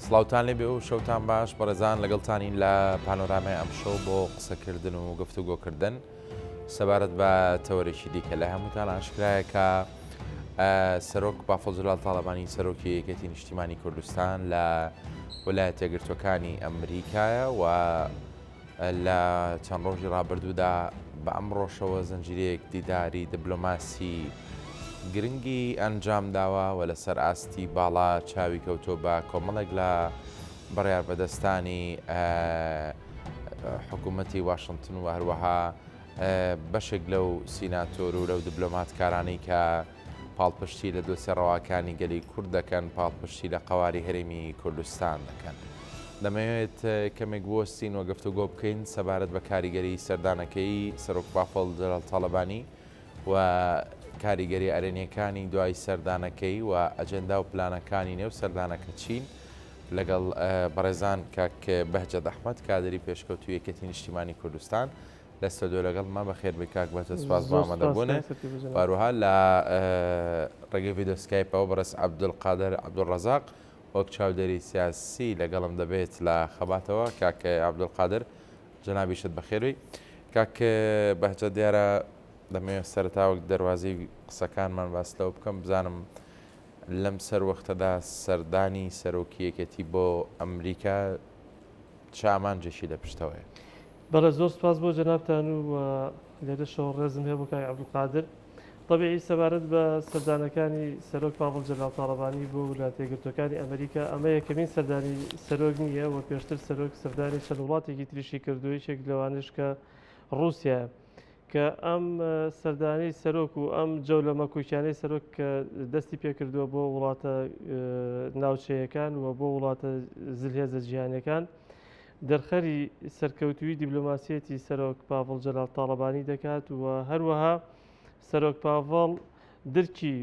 سڵاوتان لێبێ و شەوتان باش بەڕێزان، لەگەڵتانین لە پانۆرامای ئەمشەو بۆ قسەکردن و گفتوگۆکردن سەبارەت بە تەوەرێکی دیکە. لە هەمووتان ئاشکرایە کە سەرۆک بافڵ جەلال تاڵەبانی سەرۆکی یەکێتی نیشتیمانی کوردستان لە وەلایەتە یەکگرتووەکانی ئەمریکایە و لە چەند ڕۆژی ڕابردوودا بە ئەمڕۆشەوە زنجیرەیەک دیداری دبلۆماسی گرنگی ئەنجامداوە و لەسەر ئاستی باڵا چاوی کەوتووە بە کۆمەڵێک لە بڕیاربەدەستانی حکوومەتی واشنتن و هەروەها بەشێک لەو سیناتۆر و لەو دبلۆماتکارانەی کە پاڵپشتی لە دۆسیە ڕەواکانی گەلی کورد دەکەن، پاڵپشتی لە قەواری هەرێمی کوردستان دەکەن. دەمەوێت کەمێک بوەستین و گفتوگۆ بکەین سەبارەت بە کاریگەری سەردانەکەی سەرۆک بافڵ جەلال تاڵەبانی و کاریگەری ئەرێنیەکانی دوای سەردانەکەی و ئەجێندا و پلانەکانی نێو سەردانەکە چین لەگەڵ بەڕێزان کاک بەهجەت ئەحمەد کادری پێشکەوتوو یەکێتی نیشتیمانی کوردستان لە ستۆدیۆ لەگەڵمان. بەخێربێی کاک بەهجەت، سوپاس بۆ زۆر سوپاس ئامادەبوونت. کاک سەرتیپ جەناب. هەروەها لە ڕێگەی ڤیدیۆ سکایپەوە بەڕێز عەبدولقادر عەبدولڕەزاق وەک چاودێری سیاسی لەگەڵم دەبێت لە خەباتەوە. کاک عەبدولقادر جەنابیشت بەخێربێی. کاک بەهجەت دیارە دەمەوێت سەرەتا وەک دەروازەی قسەکانمان باس لەوە بکەم بزانم لەم سەروەختەدا سەردانی سەرۆکی یەکێتی بۆ ئەمریکا چ ئامانجێکی لە پشتەوەیە؟ بەڵێ زۆر سوپاس بۆ جەنابتان و لێرەشەوە ڕێزم هەیە بۆ کاک عەبدولقادر. تەبیعی سەبارەت بە سەردانەکانی سەرۆک پاڤڵ جەلال تاڵەبانی بۆ ولاتە یەکگرتووەکانی ئەمریکا، ئەمە یەکەمین سەردانی سەرۆک نییە و پێشتر سەرۆک سەردانی چەند وڵاتێکی تریشی کردووە، یەکێک لەوانەش کە ڕووسیایە. کە ئەم سەردانەی سەرۆک و ئەم جەولە مەکۆکیانەی سەرۆک کە دەستی پێکردووە بۆ وڵاتە ناوچەیەکان و بۆ وڵاتە زلهێزە جیهانیەکان، دەرخەری سەرکەوتووی دیبلۆماسیەتی سەرۆک پاڤڵ جەلال تاڵەبانی دەکات و هەروەها سەرۆک پاڤڵ درکی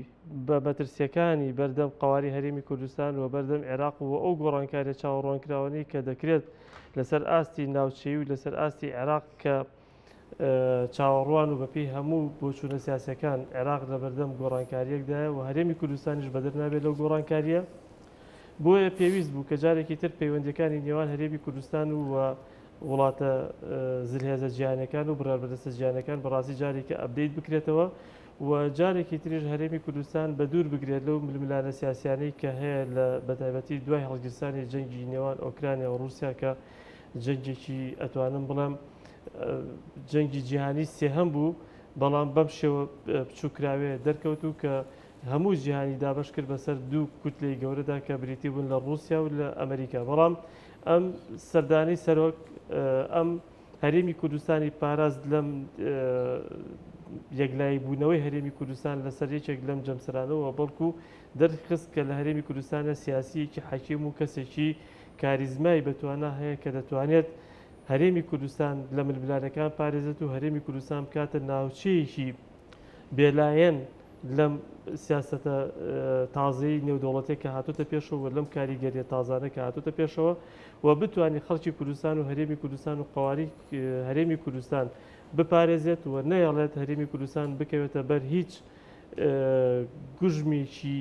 بە مەترسیەکانی بەردەم قەواری هەرێمی کوردستان و بەردەم عێراق و ئەو گۆڕانکاریە چاوەڕوانکراوانەی کە دەکرێت لەسەر ئاستی ناوچەیی و لەسەر ئاستی عێراق کە چاوەڕوان و بەپێی هەموو بۆچوونە سیاسیەکان عێراق لەبەردەم گۆڕانکاریەکدایە و هەرێمی کوردستانیش بەدەر نابێت لەو گۆڕانکاریە. بۆیە پێویست بوو کە جارێکی تر پەیوەندیەکانی نێوان هەرێمی کوردستان و وڵاتە زلهێزە جیهانیەکان و بڕیاربەدەستە جیهانیەکان بەڕاستی جارێکی update بکرێتەوە و جارێکی تریش هەرێمی کوردستان بە دوور بگرێت لەو ململانە سیاسیانەی کە هەیە لە بەتایبەتی دوای هەڵگیرسانی جەنگی نێوان ئۆکرانیا و ڕووسیا کە جەنگێکی ئەتوانم بڵێم جەنگی جیهانی سێهەم بوو بەڵام بەم شێوە بچووکراوێ دەرکەوت و کە هەموو جیهانی دابەش کرد بەسەر دوو کوتلەی گەورەدا کە بریتی بوون لە ڕووسیا و لە ئەمریکا. بەڵام ئەم سەردانەی سەرۆک ئەم هەرێمی کوردستانی پاراست لەم یەکلایی بوونەوەی هەرێمی کوردستان لەسەر یەکێک لەم جەمسەرانەوە، بەڵکو دەرخست کە لە هەرێمی کوردستانە سیاسیەکی حەکیم و کەسێکی کاریزمای بەتوانا هەیە کە دەتوانێت هەرێمی کوردستان لە ململانێکان پارێزێت و هەرێمی کوردستان بکاتە ناوچەیەکی بێلایەن لەم سیاسەتە تازەی نێودەوڵەتێک کە هاتۆتە پێشەوە و لەم کاریگەریە تازانە کە هاتۆتە پێشەوە و بتوانێت خەڵکی کوردستان و هەرێمی کوردستان و قەواری هەرێمی کوردستان بپارێزێت و نەیەڵێت هەرێمی کوردستان بکەوێتە بەر هیچ گوژمێکی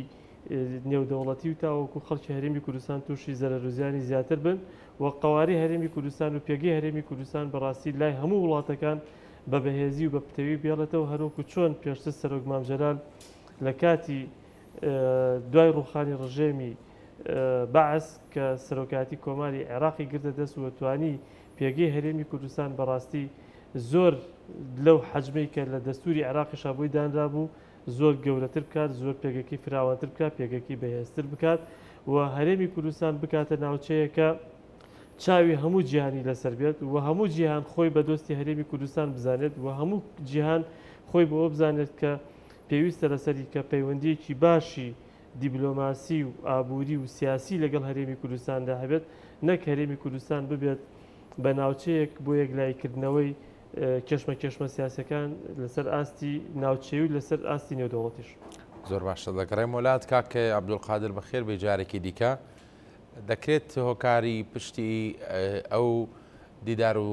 نێودەوڵەتی و تاوەکو خەڵکی هەرێمی کوردستان تووشی زەرەر و زیانی زیاتر بن و قەوارەی هەرێمی کوردستان و پێگەی هەرێمی کوردستان بەڕاستی لای هەموو وڵاتەکان بە بەهێزی و بە پتەوی بێڵێتەوە هەروەکو چۆن پێشتر سەرۆک مام جەلال لە کاتی دوای ڕووخانی ڕژێمی بەعس کە سەرۆکایەتی کۆماری عێراقی گرتە دەست و توانی پێگەی هەرێمی کوردستان بەڕاستی زۆر لەو حەجمەی کە لە دەستوری عێراقیشا بۆی دانرابوو زۆر گەورەتر بکات، زۆر پێگەکەی فراوانتر بکات، پێگەکەی بەهێزتر بکات و هەرێمی کوردستان بکاتە ناوچەیەکە چاوی هەموو جیهانی لەسەر بێت و هەموو جیهان خۆی بە دۆستی هەرێمی کوردستان بزانێت و هەموو جیهان خۆی بەوە بزانێت کە پێویستە لەسەری کە پەیوەندیەکی باشی دیبلۆماسی و ئابووری و سیاسی لەگەڵ هەرێمی کوردستاندا هەبێت، نەک هەرێمی کوردستان ببێت بە ناوچەیەک بۆ یەکلاییکردنەوەی کێشمەکێشمە سیاسیەکان لەسەر ئاستی ناوچەیی و لەسەر ئاستی نێودەوڵەتیش. زۆر باشە دەگەڕێمەوە لات کاک عەبدولقادر بەخێر بێی جارێکی دیکە. دەکرێت هۆکاری پشتی ئەو دیدار و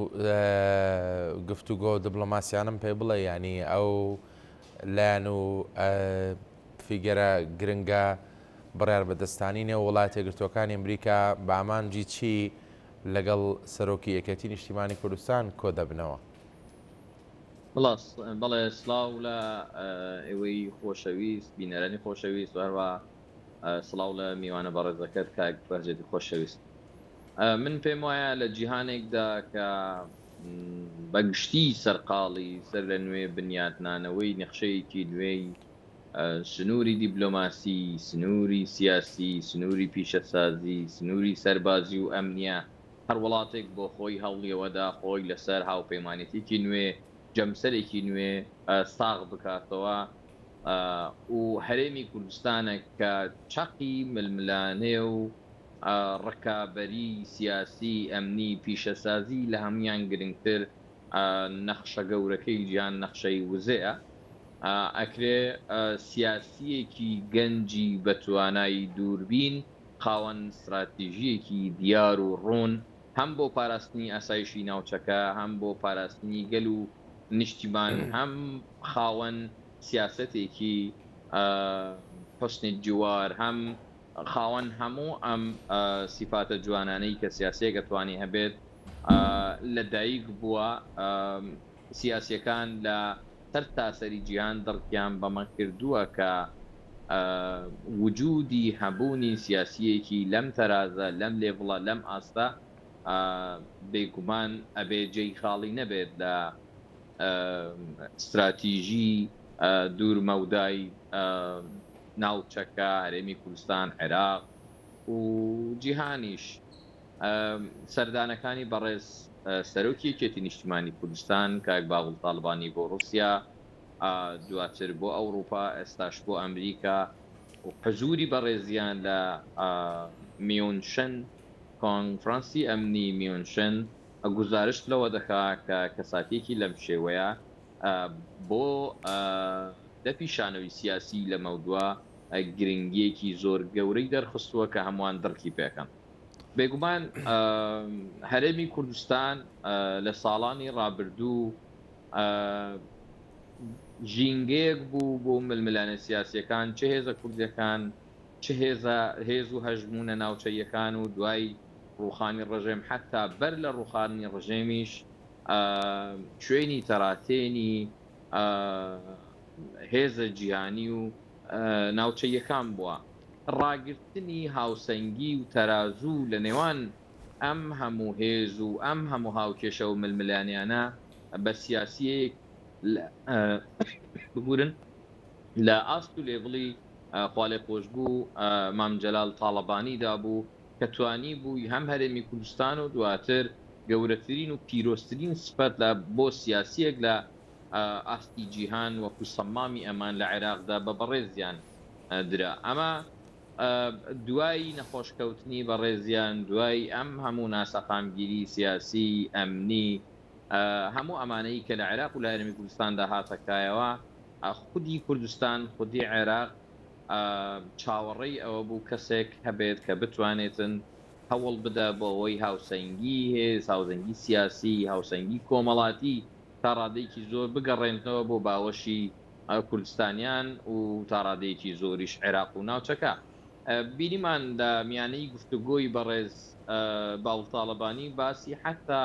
گفتوگۆ دبلۆماسیانم پێ بڵێ یانی ئەو لایەن و فیگەرە گرنگە بڕیاربەدەستانی نێو وڵاتە یەکگرتووەکانی ئەمریکا بە ئامانجی چی لەگەڵ سەرۆکی یەکێتی نیشتیمانی کوردستان کۆدەبنەوە؟ بەڵێ سڵاو لە ئێوەی خۆشەویست، بینەرانی خۆشەویست و هەروەها سڵاو لە میوانە بەڕێزەکەت کاک بەهجەتی خۆشەویست. من پێم وایە لە جیهانێکدا کە بە گشتی سەرقاڵی سەر لە نوێ بنیاتنانەوەی نەخشەیەکی نوێی سنووری دیبلۆماسی، سنووری سیاسی، سنووری پیشەسازی، سنووری سەربازی و ئەمنییە، هەر وڵاتێک بۆ خۆی هەوڵی ئەوەدا خۆی لەسەر هاوپەیمانێتیەکی نوێ، جەمسەرێکی نوێ ساغ بکاتەوە و هەرێمی کوردستانە کە چەقی ململانێ و ڕکابەری سیاسی، ئەمنی، پیشەسازی لە هەموویان گرنگتر نەخشە گەورەکەی جیهان نەخشەی وزەیە. ئەکرێ سیاسییەکی گەنجی بەتوانای دووربین، خاوەن ستراتیژییەکی دیار و ڕوون هەم بۆ پاراستنی ئاسایشی ناوچەکە، هەم بۆ پاراستنی گەل و نیشتیمان، هەم خاوەن سیاسەتێکی حسن الجوار، هەم خاوەن هەموو ئەم سیفاتە جوانانەی کە سیاسییەک ئەتوانی هەبێت لە دایک بووە. سیاسییەکان لە سەرتاسەری جیهان دڕکیان بەمە کردووە کە وجودی هەبوونی سیاسییەکی لەم تەرازە، لەم لێڤڵە، لەم ئاستە بێگومان ئەبێ جێی خاڵی نەبێت لە ستراتیژی دوور مەودای ناوچەکە، هەرێمی کوردستان، عێراق و جیهانیش. سەردانەکانی بەڕێز سەرۆکی یەکێتی نیشتیمانی کوردستان کاک باڤڵ تاڵەبانی بۆ ڕوسیا، دواتر بۆ ئەوڕوپا، ئێستاش بۆ ئەمریکا و حزوری بەڕێزیان لە میونشن، کۆنفرانسی ئەمنی میونشن، گوزارشت لەوە دەکا کە کەساتیەکی لەم شێوەیە بۆ دەپی شانۆی سیاسی لەمەودوا گرنگیەکی زۆر گەورەی دەرخستووە کە هەمووان دڕکی پێکەن. بێگومان هەرێمی کوردستان لە ساڵانی ڕابردوو ژینگەیەک بوو بۆ ململانێ سیاسیەکان، چ هێزە کوردیەکان، چ هێزە هێز و هەژموونە ناوچەییەکان و دوای ڕووخانی ڕژێم حەتا بەر لە ڕووخانی ڕژێمیش شوێنی تەراتێنی هێزە جیهانی و ناوچەییەکان بووە. ڕاگرتنی هاوسەنگی و تەرازوو لە نێوان ئەم هەموو هێز و ئەم هەموو هاوکێشە و ململانێیانە بە سیاسییەک ببورن لە ئاست و لێڤڵی خوالێخۆشبوو مام جەلال تاڵەبانی دا بوو کە توانیبووی هەم هەرێمی کوردستان و دواتر گەورەترین و پیرۆزترین سفەت لە بۆ سیاسییەک لە ئاستی جیهان وەکو سەمامی ئەمان لە عێراقدا بە بەڕێزیان درا. ئەمە دوای نەخۆشکەوتنی بەڕێزیان، دوای ئەم هەموو ناسەقامگیری سیاسی، ئەمنی، هەموو ئەمانەی کە لە عێراق و لە هەرێمی کوردستاندا هاتە کایەوە، خودی کوردستان، خودی عێراق چاوەڕێی ئەوە بوو کەسێک هەبێت کە بتوانێتن هەوڵ بدا بۆ ئەوەی هاوسەنگی هێز، هاوسەنگی سیاسی، هاوسەنگی کۆمەڵاتی تا ڕادەیەکی زۆر بگەڕێننەوە بۆ باوەشی کوردستانیان و تا ڕادەیەکی زۆریش عێراق و ناوچەکە. بینیمان لە میانەی گفتوگۆی بەڕێز باڤڵ تاڵەبانی باسی حەتا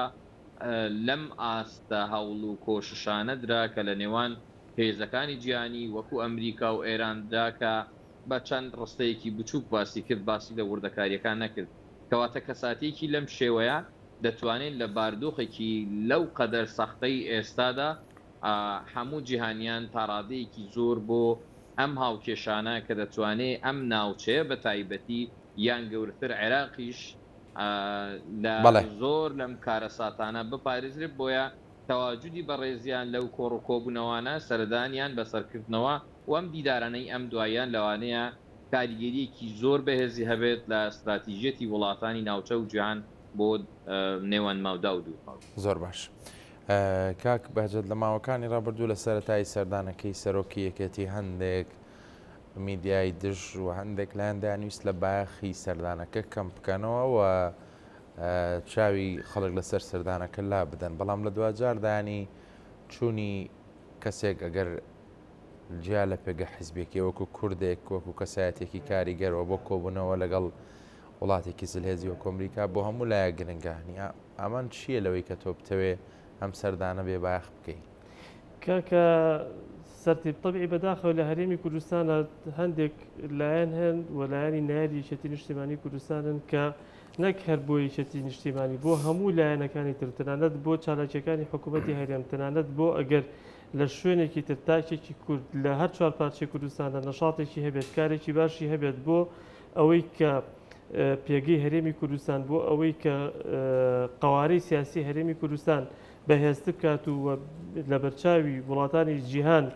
لەم ئاستە هەوڵ و کۆششانە درا کە لە نێوان هێزەکانی جیهانی وەکو ئەمریکا و ئێران درا کە بە چەند ڕستەیەکی بچووک باسی کرد، باسی لە وردەکارییەکان نەکرد. کەواتە کەساتییەکی لەم شێوەیە دەتوانێت لە باردۆخێکی لەو قەدەر سەختەی ئێستادا هەموو جیهانیان تا ڕادەیەکی زۆر بۆ ئەم هاوکێشانە کە دەتوانێ ئەم ناوچەیە بە تایبەتی یان گەورەتر عێراقیش لە زۆر لەم کارەساتانە بپارێزرێت بۆیە تەواجودی بەڕێزیان لەو کۆڕ و کۆبوونەوانە سەردانیان بەسەرکردنەوە و ئەم دیدارانەی ئەم دواییان لەوانەیە کاریگەرییەکی زۆر بەهێزی هەبێت لە ستراتیژیەتی وڵاتانی ناوچە و جیهان بۆ نێوان مەودا و دوور مەودا. زۆر باش کاک بەهجەت لە ماوەکانی ڕابردوو لە سەرەتای سەردانەکەی سەرۆکی یەکێتی هەندێک میدیای دژ و هەندێک لایەن دەیانویست لە بایەخی سەردانەکە کەم بکەنەوە و چاوی خەڵک لەسەر سەردانەکە لا بدەن بەڵام لە دواجاردانی چوونی کەسێک ئەگەر جیا لە پێگە حیزبێکی وەکو کوردێک وەکو کەسایەتێکی کاریگەرەوە بۆ کۆبوونەوە لەگەڵ وڵاتێکی زلهێزی وەکو ئەمریکا بۆ هەموو لایەک گرنگە ئامان چییە لەوەی کە تۆ بتەوێ ئەم سەردانە بێ بایەخ بکەی؟ کاکە سەرتیپ تەبعی بەداخەوە لە هەرێمی کوردستانە هەندێک لایەن هەن و لایەنی نایاری یەکێتی نیشتیمانی کوردستانن کە نەک هەر بۆ یەکێتی نیشتیمانی بۆ هەموو لایەنەکانی تر تەنانەت بۆ چالاکیەکانی حکوومەتی هەرێم تەنانەت بۆ ئەگەر لە شوێنێکی تر تاکێکی کورد لە هەر چوار پارچەی کوردستاندا نەشاتێکی هەبێت کارێکی باشی هەبێت بۆ ئەوەی کە پێگەی هەرێمی کوردستان بۆ ئەوەی کە قەوارەی سیاسی هەرێمی کوردستان بەهێزتر بکات و لەبەرچاوی وڵاتانی جیهان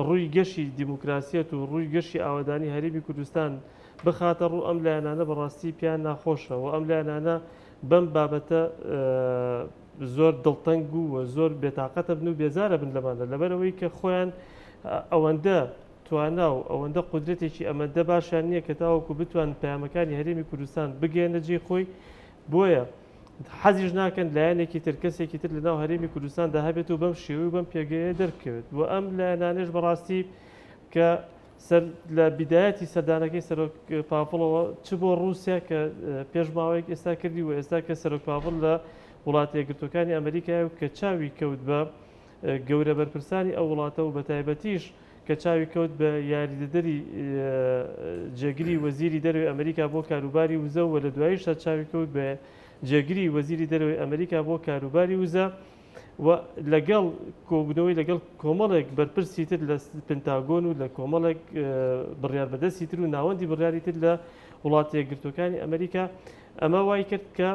ڕووی گەشی دیموکراسیەت و ڕووی گەشی ئاوەدانی هەرێمی کوردستان بخاتە ڕوو ئەم لایەنانە بەڕاستی پێیان ناخۆشە و ئەم لایەنانە بەم بابەتە زۆر دڵتەنگ و زۆر بێتاقەتە بن و بێزارە بن لەمانە لەبەرئەوەی کە خۆیان ئەوەندە توانا و ئەوەندە قودرەتێکی ئەمەندە باشیان نییە کە تاوەکو بتوانن پەیامەکانی هەرێمی کوردستان بگەیەنە جێی خۆی بۆیە حەزیش ناکەن لایەنێکی تر کەسێکی تر لەناو هەرێمی کوردستاندا هەبێت و بەم شێوەی و بەم پێگەیە دەربکەوێت و ئەم لایەنانەش بەڕاستی کە سەر لە بیدایەتی سەردانەکەی سەرۆک پاڤڵەوە چ بۆ ڕووسیا کە پێش ماوەیەک ئێستا کردی و ئێستا کە سەرۆک پاڤڵ لە وڵاتە یەکگرتووەکانی ئەمریکایە و کە چاوی کەوت بە گەورە بەرپرسانی ئەو وڵاتە و بەتایبەتیش کە چاوی کەوت بە یاریدەدەری جێگری وەزیری دەرەوەی ئەمریکا بۆ کاروباری وزە و لە دواییشدا چاوی کەوت بە جێگری وەزیری دەرەوەی ئەمریکا بۆ کاروباری وزە و لەگەڵ کۆبوونەوەی لەگەڵ کۆمەڵێک بەرپرسی تر لە پنتاگۆن و لە کۆمەڵێک بڕیاربەدەستی تر و ناوەندی بڕیاری تر لە وڵاتە یەکگرتووەکانی ئەمریکا ئەمە وای کرد کە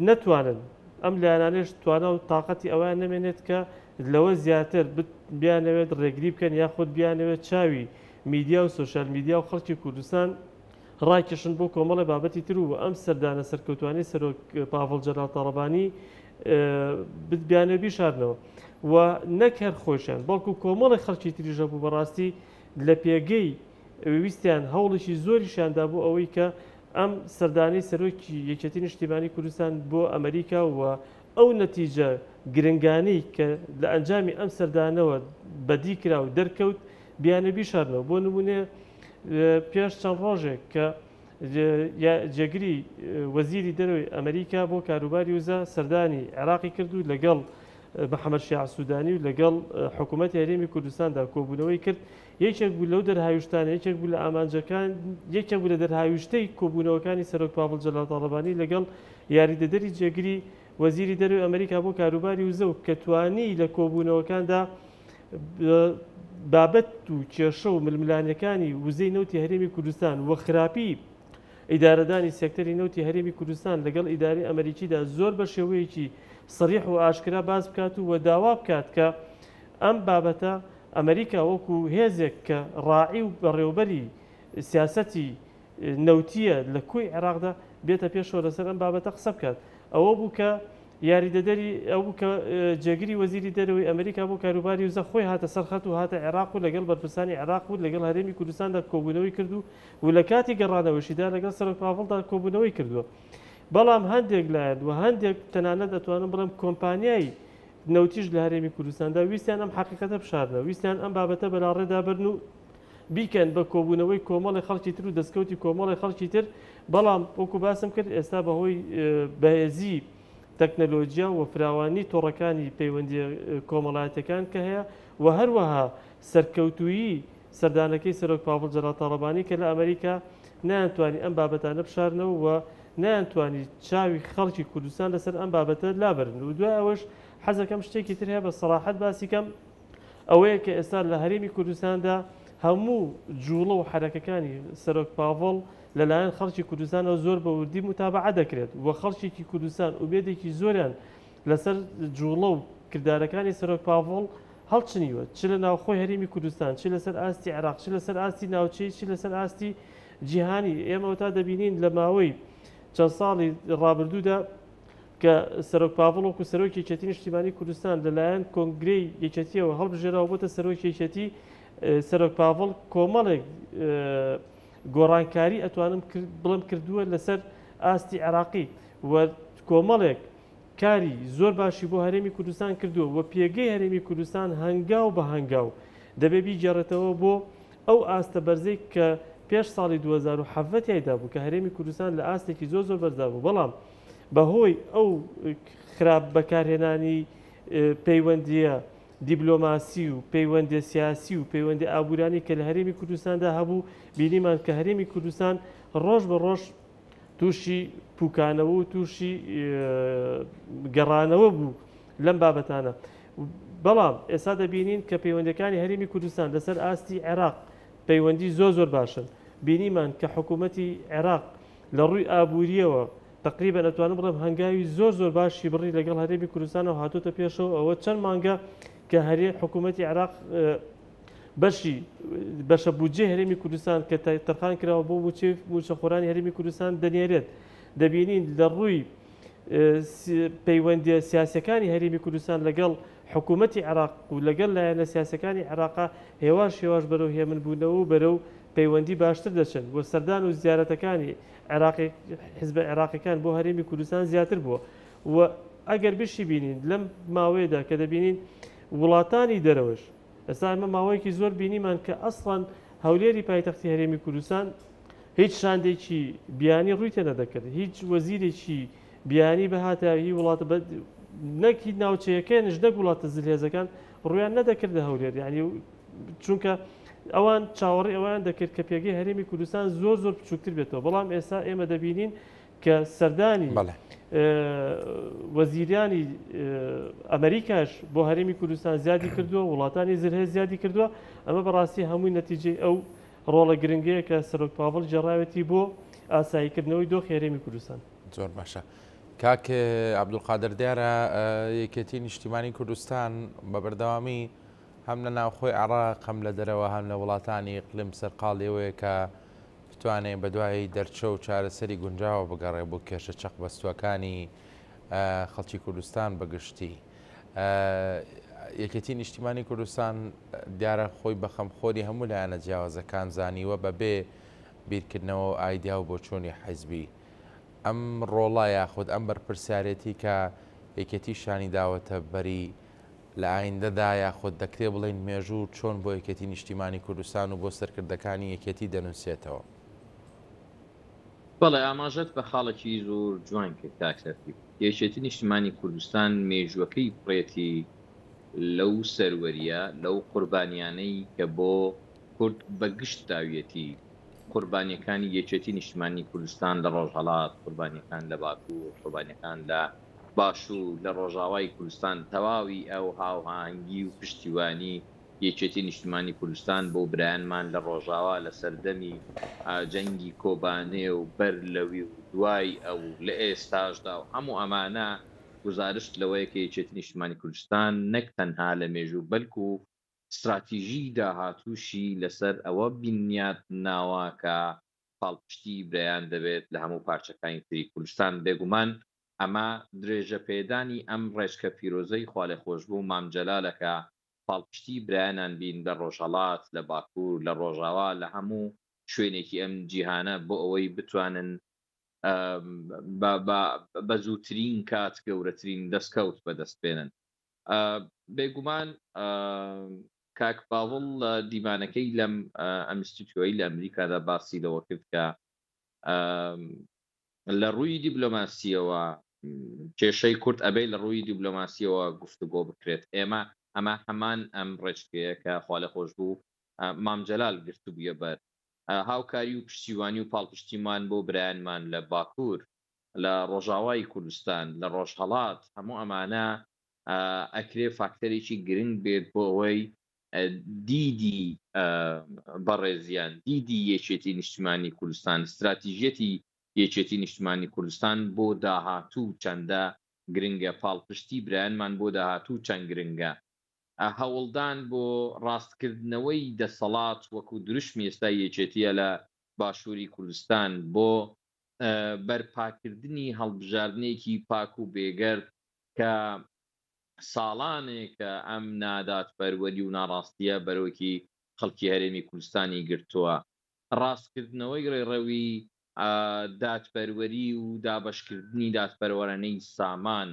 نەتوانن ئەم لایەنانەش توانا و تااقەتی ئەویان نەمێنێت کە لەوە زیاتر بیانەوێت ڕێگری بکەن یاخود بیانەوێت چاوی میدیا و سۆشیال میدیا و خەڵکی کوردستان ڕاکێشن بۆ کۆمەڵێ بابەتی تر و ئەم سەردانە سەرکەوتوانەی سەرۆک پاڤڵ جەلال تاڵەبانی بیانەوێ بیشارنەوە و نەک هەر خۆشیان بەڵکو کۆمەڵی خەڵکی تریش هەبوو بەڕاستی لە پێگەی ویستیان هەوڵێکی زۆریشیان دا بۆ ئەوەی کە ئەم سەردانەی سەرۆکی یەکێتی نیشتیمانی کوردستان بۆ ئەمریکا و ئەو نەتیجە گرنگانەی کە لە ئەنجامی ئەم سەردانەوە بەدی کرا و دەرکەوت بیانەوێ بیشارنەوە. بۆ نموونە پێش چەند ڕۆژێک کە جێگری وەزیری دەرەوەی ئەمریکا بۆ کاروباری وزە سەردانی عێراقی کرد و لەگەڵ محەمەد شیاع سوودانی و لەگەڵ حکوومەتی هەرێمی کوردستاندا کۆبوونەوەی کرد، یەکێک بوو لەو دەرهاویشتانە، یەکێک بوو لە ئامانجەکان، یەکێک بوو لە دەرهاویشتەی کۆبوونەوەکانی سەرۆک پاڤڵ جەلال تاڵەبانی لەگەڵ یاریدەدەری جێگری وەزیری دەرەوەی ئەمریکا بۆ کاروباری وزە و کە توانی لە کۆبوونەوەکاندا بابەت و کێشە و ململانێکانی وزەی نەوتی هەرێمی کوردستان و خراپی ئیدارەدانی سێکتەری نەوتی هەرێمی کوردستان لەگەڵ ئیدارەی ئەمریکیدا زۆر بە شێوەیەکی سەریح و ئاشکرا باس بکات و داوا بکات کە ئەم بابەتە ئەمریکا وەکو هێزێک کە ڕاعی و بەڕێوبەری سیاسەتی نەوتییە لە کۆی عێراقدا بێتە پێشەوە لەسەر ئەم بابەتە قسە بکات. ئەوە بوو کە یاریدەدەری ئەو بوو کە جێگری وەزیری دەرەوەی ئەمریکا بۆ کاروباری وزە خۆی هاتە سەر خەت و هاتە عێراق و لەگەڵ بەرپرسانی عێراق و لەگەڵ هەرێمی کوردستاندا کۆبوونەوەی کرد و و لە کاتی گەڕانەوەشیدا لەگەڵ سەرۆک پاڤڵدا کۆبوونەوەی کردووە. بەڵام هەندێک لایەن و هەندێک تەنانەت ئەتوانم بڵێم کۆمپانیای نەوتیش لە هەرێمی کوردستاندا ویستیان ئەم حەقیقەتە بشارنەوە، ویستیان ئەم بابەتە بەلاڕێدا بەرن و بیکەن بە کۆبوونەوەی کۆمەڵی خەڵکی تر و دەستکەوتی کۆمەڵی خەڵکی تر، بەڵام وەکو باسم کرد ئێستا بەهۆی بەهێزی تەکنەلۆجیا و فراوانی تۆڕەکانی پەیوەندییە کۆمەڵایەتیەکان کە هەیە و هەروەها سەرکەوتوویی سەردانەکەی سەرۆک پاڤڵ جەلال تاڵەبانی کە لە ئەمریکا نەیانتوانی ئەم بابەتانە بشارنەوە و نەیانتوانی چاوی خەڵکی کوردستان لەسەر ئەم بابەتە لابەرن و دوای ئەوەش حەزەکەم شتێکی تر هەیە بە سەراحەت باسی کەم ئەوەیە کە ئێستا لە هەرێمی کوردستاندا هەموو جوڵە و حەرەکەکانی سەرۆک پاڤڵ لەلایەن خەڵکی کوردستانەوە زۆر بە وردی موتابەعە دەکرێت و خەڵکێکی کوردستان ئومێدێکی زۆریان لەسەر جوڵە و کردارەکانی سەرۆک پاڤڵ هەڵچنیوە چ لە ناوخۆی هەرێمی کوردستان چ لەسەر ئاستی عێراق چ لەسەر ئاستی ناوچەی چ لەسەر ئاستی جیهانی ئێمە تا دەبینین لە ماوەی چەند ساڵی ڕابردوودا کە سەرۆک پاڤڵ وەکو سەرۆکی یەکێتی نیشتیمانی کوردستان لەلایەن کۆنگرەی یەکێتیەوە هەڵبژێراوە بۆتە سەرۆکی یەکێتی سەرۆک پاڤڵ کۆمەڵێک گۆڕانکاری ئەتوانم بڵم کردووە لەسەر ئاستی عێراقی و کۆمەڵێک کاری زۆر باشی بۆ هەرێمی کوردستان کردووە و پێگەی هەرێمی کوردستان هەنگاو بە هەنگاو. دەبێ بیگێڕێتەوە بۆ ئەو ئاستە بەرزەی کە پێش ساڵی 2017 تیایدا بوو کە هەرێمی کوردستان لە ئاستێکی زۆر زۆر بەرزدا بوو بەڵام بەهۆی ئەو خراپ بەکارهێنانی پەیوەندییە دیبلۆماسی و پەیوەندیە سیاسی و پەیوەندی ئابوورانی کە لە هەرێمی کوردستاندا هەبوو بینیمان کە هەرێمی کوردستان ڕۆژ بە ڕۆژ تووشی پوکانەوە و تووشی گەڕانەوە بوو لەم بابەتانە. بەڵام ئێستا دەبینین کە پەیوەندەکانی هەرێمی کوردستان لەسەر ئاستی عێراق پەیوەندی زۆر زۆر باشن. بینیمان کە حکوومەتی عێراق لە ڕووی ئابوورییەوە تەقریبەن ئەتوانم بڵێم هەنگاوی زۆر زۆر باشی بڕی لەگەڵ هەرێمی کوردستانەوە هاتۆتە پێشەوە ئەوە چەند مانگە کە هەرێ حکوومەتی عێراق بەشی بەشە بودجەی هەرێمی کوردستان کە تەرخان کراوە بۆ مووچەی مووچەخۆرانی هەرێمی کوردستان دەنێرێت دەبینین لە ڕووی پەیوەندیە سیاسەکانی هەرێمی کوردستان لەگەڵ حکوومەتی عێراق و لەگەڵ لایەنە سیاسەکانی عێراقا هێواش هێواش بەرەو هێمن بوونەوە و بەرەو پەیوەندی باشتر دەچن و سەردان و زیارەتەکانی عێراقی حزبە عێراقیەکان بۆ هەرێمی کوردستان زیاتر بووە و ئەگەر بشی بینین لەم ماوەیەدا کە دەبینین وڵاتانی دەرەوەش ئێستا ئێمە ماوەیەکی زۆر بینیمان کە ئەسڵەن هەولێری پایتەختی هەرێمی کوردستان هیچ شاندێکی بیانی ڕووی تێ نەدەکرد هیچ وەزیرێکی بیانی بهاتە هی وڵاتە نەک هیچ ناوچەیەکەیانش نەک وڵاتە زلهێزەکان ڕویان نەدەکردە هەولێر یعنی چونکە ئەوان چاوەڕێی ئەوەیان دەکرد کە پێگەی هەرێمی کوردستان زۆر زۆر بچووکتر بێتەوە بەڵام ئێستا ئێمە دەبینین کە سەردانی وەزیرانی ئەمریکاش بۆ هەرێمی کوردستان زیادی کردووە وڵاتانی زرهێز زیادی کردووە ئەمە بەڕاستی هەمووی نەتیجەی ئەو ڕۆڵە گرنگەیە کە سەرۆک پاڤڵ گێڕاوێتی بۆ ئاساییکردنەوەی دۆخی هەرێمی کوردستان. زۆر باشە کاک عەبدولقادر دیارە یەکێتی نیشتیمانی کوردستان بە بەردەوامی هەم لە ناوخۆی عێراق هەم لە دەرەوە هەم لە وڵاتانی ئیقلیم سەرقاڵی ئەوەیە کە بتوانێ بەدوای دەرچە و چارەسەری گونجاوە بگەڕێ بۆ کێشە چەقبەستووەکانی خەڵکی کوردستان بە گشتی. یەکێتی نیشتیمانی کوردستان دیارە خۆی بە خەمخۆری هەموو لایەنە جیاوازەکان زانیوە بەبێ بیرکردنەوە و ئایدیا و بۆچوونی حیزبی. ئەم ڕۆڵە یاخود ئەم بەرپرسیارێتی کە یەکێتی شانی داوەتە بەری لە ئایندەدا یاخود دەکرێ بڵێین مێژوو چۆن بۆ یەکێتی نیشتیمانی کوردستان و بۆ سەرکردەکانی یەکێتی دەنووسێتەوە؟ بەڵێ ئاماژەت بە خاڵێکی زۆر جوان کرد کاک سەرتیپ. یەکێتی نیشتمانی کوردستان مێژووەکەی پڕێتی لەو سەروەرییە، لەو قوربانیانەی کە بۆ کورد بە گشت داویەتی، قوربانیەکانی یەکێتی نیشتمانی کوردستان لە ڕۆژهەڵات، قوربانیەکان لە باکوور، قوربانیەکان لە باشوور، لە ڕۆژاوای کوردستان، تەواوی ئەو هاوهاهەنگی و پشتیوانی یەکێتی نیشتمانی کوردستان بۆ برایانمان لە ڕۆژاوا لە سەردەمی جەنگی کۆبانێ و بەر لەوی و دوای ئەو و لە ئێستاشدا و هەموو ئەمانە گوزارشت لەوەیە کە یەکێتی نیشتمانی کوردستان نەک تەنها لە مێژوو بەلکو ستراتیژی داهاتووشی لەسەر ئەوە بنیات ناوە کە پاڵپشتی برایان دەبێت لە هەموو پارچەکانی تری کوردستان بێگومان ئەمە درێژەپێدانی ئەم ڕێچکە پیرۆزەی خوالێخۆشبوو مام جەلالە کە پاڵپشتی برایانان بین لە ڕۆژهەڵات، لە باکوور، لە ڕۆژاوا، لە هەموو شوێنێکی ئەم جیهانە بۆ ئەوەی بتوانن بە زووترین کات گەورەترین دەستکەوت بەدەست بێنن. بێگومان کاک پاڤڵ لە دیمانەکەی لەم ئەمستیتیۆی لە ئەمریکادا باسی لەوە کرد کە لە ڕووی دیبلۆماسییەوە کێشەی کورد ئەبێ لە ڕووی دیبلۆماسییەوە گفتوگۆ بکرێت. ئێمە ئەمە هەمان ئەم ڕێچکەیە کە خوالێخۆشبوو مام جەلال گرتبوویە بەر. هاوکاری و پشتیوانی و پاڵپشتیمان بۆ برایانمان لە باکوور، لە ڕۆژاوای کوردستان، لە ڕۆژهەڵات، هەموو ئەمانە ئەکرێ فاکتەرێکی گرنگ بێت بۆ ئەوەی دیدی بەڕێزیان، دیدی یەکێتی نیشتمانی کوردستان، ستراتیژیەتی یەکێتی نیشتمانی کوردستان بۆ داهاتوو چەندە گرنگە، پاڵپشتی برایانمان بۆ داهاتوو چەند گرنگە، هەوڵدان بۆ ڕاستکردنەوەی دەسەڵات وەکو دروشمی ئێستای یەکێتیە لە باشووری کوردستان بۆ بەرپاکردنی هەڵبژاردنێکی پاک و بێگەرد کە ساڵانێکە ئەم نادادپەروەری و ناڕاستییە بەرۆکی خەڵکی هەرێمی کوردستانی گرتووە، ڕاستکردنەوەی ڕێڕەوی دادپەروەری و دابەشکردنی دادپەروەرانەی سامان،